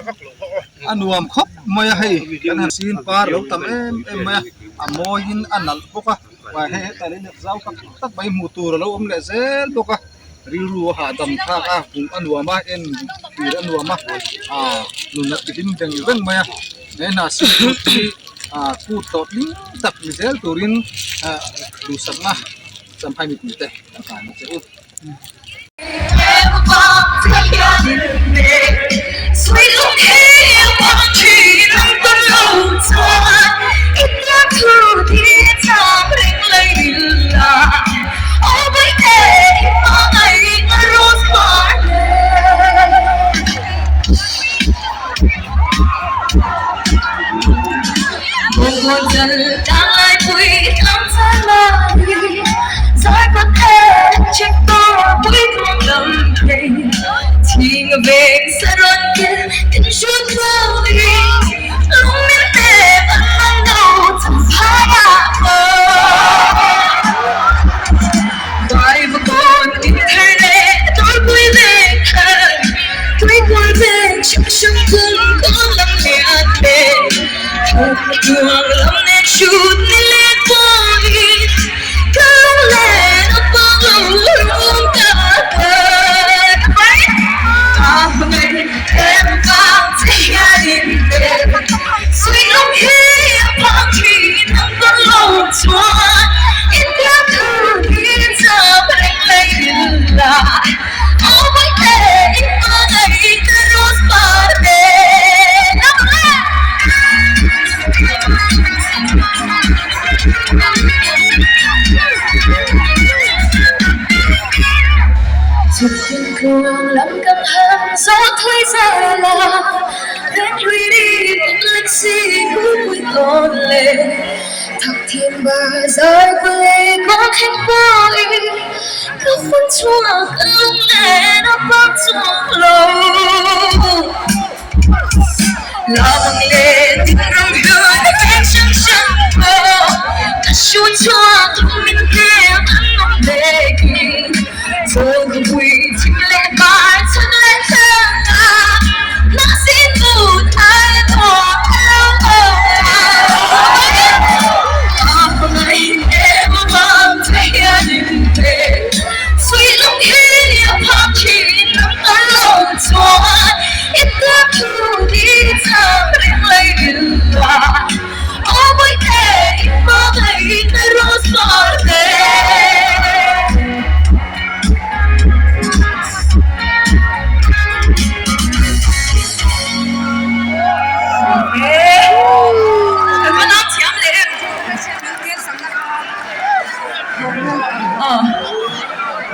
A nuam khawp mai a hei kan han sin par lo tam em em mai a a mawiin a nalh bawk a uai hei hetah lei let zau tak tak mai hmuh tur a lo awm leh zel bawk a rilru a hahdam thlak a hmuh a nuam a en thlir a nuam a ah nun a ti hlim veng veng mai a he hna sin kut hi ah kut tawh hlim tak ni zel turin ah duhsakna champhai mipui te kan hlan a che u.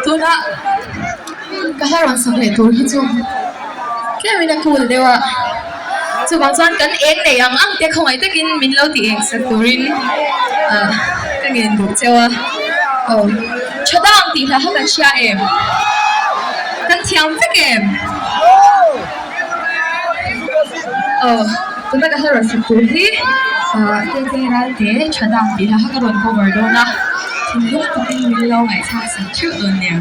Tuna ka hla rawn sak leh tur hi chu tlemin a cool deuh a, chuvang chuan kan eng nei ang ang te khawngaih takin min lo ti eng sak turin ah ka ngen duh cheu a, aw tha dang tih hla kha kan hria em? Kan thiam vek em? Aw tuna ka hla rawn sak tur hi ah Tete Ralte tha dang tih hla kha ka rawn cover dawn a, thinlung takin min lo ngaihthlak sak theuh dawn nia.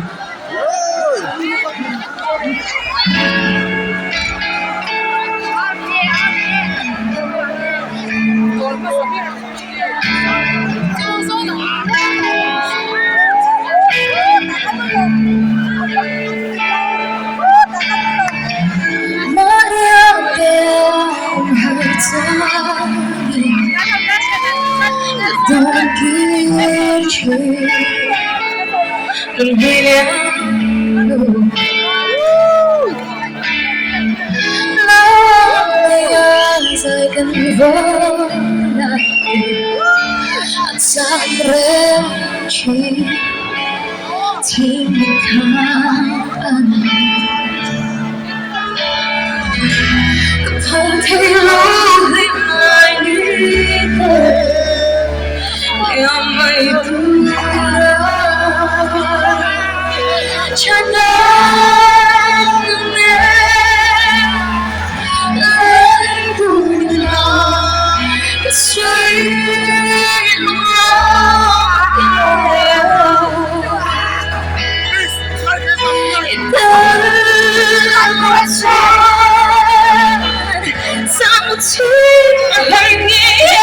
Chhing a har ngei e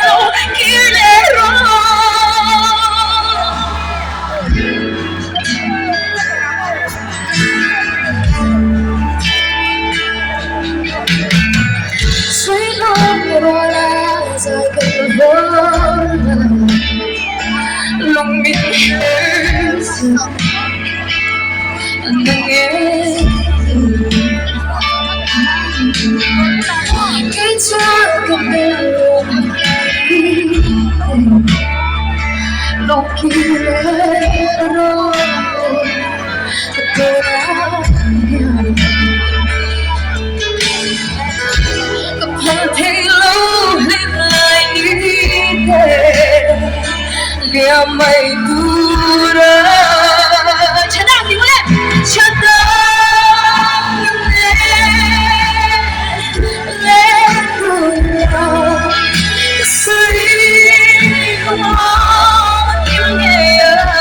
lo kir leh rawh. Suihlawm rual a zai kan vawn a, lung min her sak nang e. Kei chuan ka hmel lung ki leh rawh tunah hian. Ka phal thei lo hlim lai ni te liam mai tur a Chhadang ti mawle Chhadang le le tur a ka sawi a kim ngei a.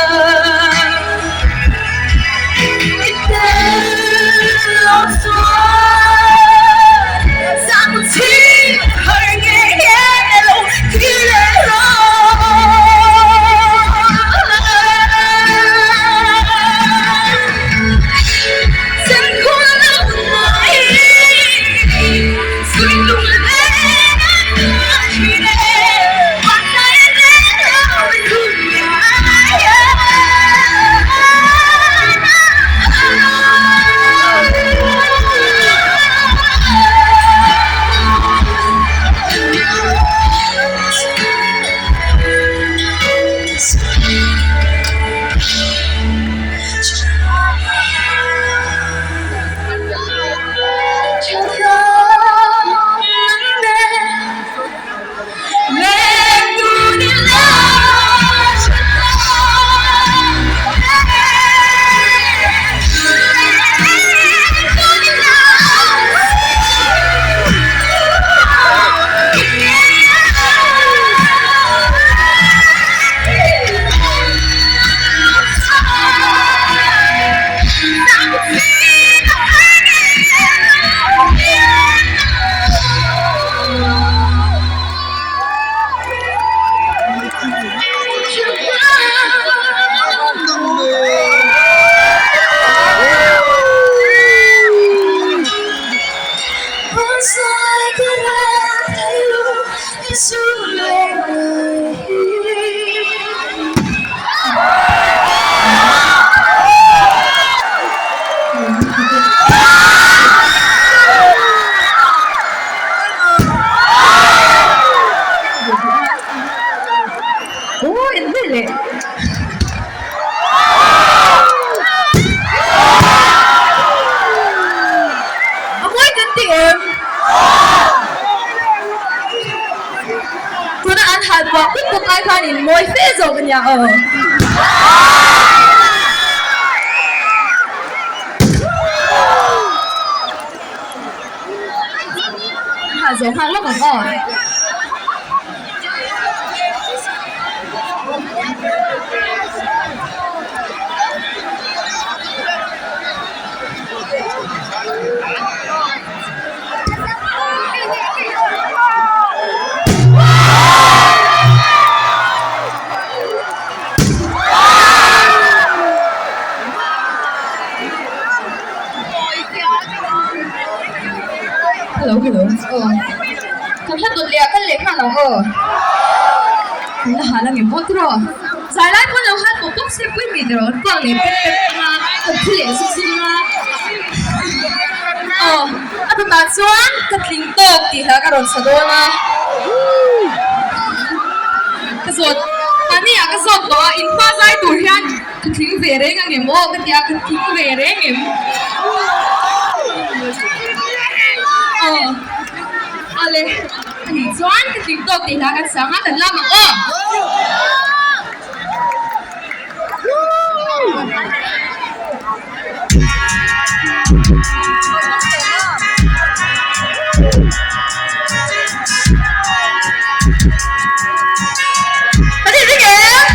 Tuna an hal puah puk puk ai khan in mawi fe zawk a nia aw. An hal zawk nghal lawk ang aw. Hello hello aw kan hla dawt leh ah kal leh nghal ang aw kan la hal angem aw tiraw zai lai pawn lo hal pawp pawp se pui mi tiraw kan kuak leh pep pep anga kan thi leh zuk zuk anga aw a dawtah chuan ka tling tawk tih hla ka rawn sa dawn a ka zawt mahni ah ka zawt tawh a inhma zai tur hian Ka tling ve reng ang em aw ka ti a, ka tling ve reng em? Aw, ale, ani chuan ka tling tawk tih hla kan sang a, kan lam ang aw. Kan inring em?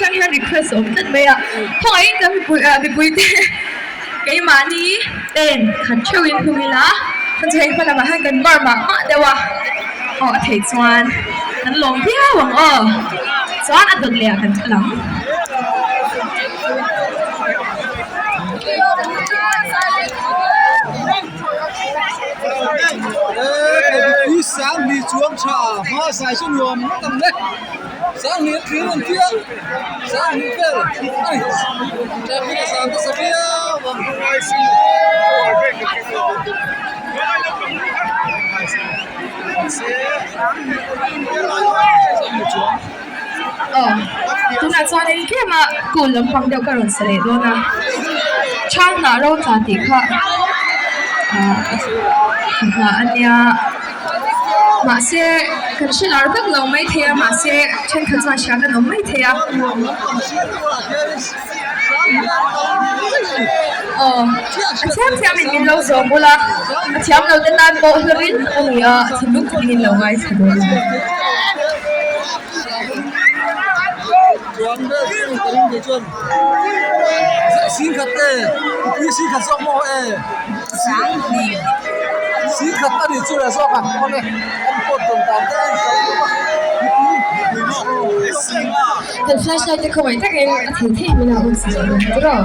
atang hian request a awm tlat mai a, khawngaihin kan mipui ah mipui te keimahni pen khat theuhin hung ila chuan chu hei hma lamah hian kan bar mah mah deuh a, aw a theih chuan kan lawm viau ang aw, chuan a dawt leh ah kan kal ang. He sang hnih chuang tha hma zai chu nuam ngawt ang le sang hnih a thlir an tia sang hnih vel a ni traffic a zan nasa viau ang. Aw tunah chuanin tlema cool lampang deuh ka rawn sa leh dawn a chhang hnah ro tla tih kha ah hnah a nia mahse kan hre lar vak lo maithei a mahse thenkhat chuan hria kan awm maithei a aw a thiam thiam in min lo zawm bula a thiam lo te tan pawh hlauhin a ni a thinlung takin in lo ngaithla dawn a ni. Kan flashlight te khawngaih takin a thei thei min a awm si lo ang tiraw.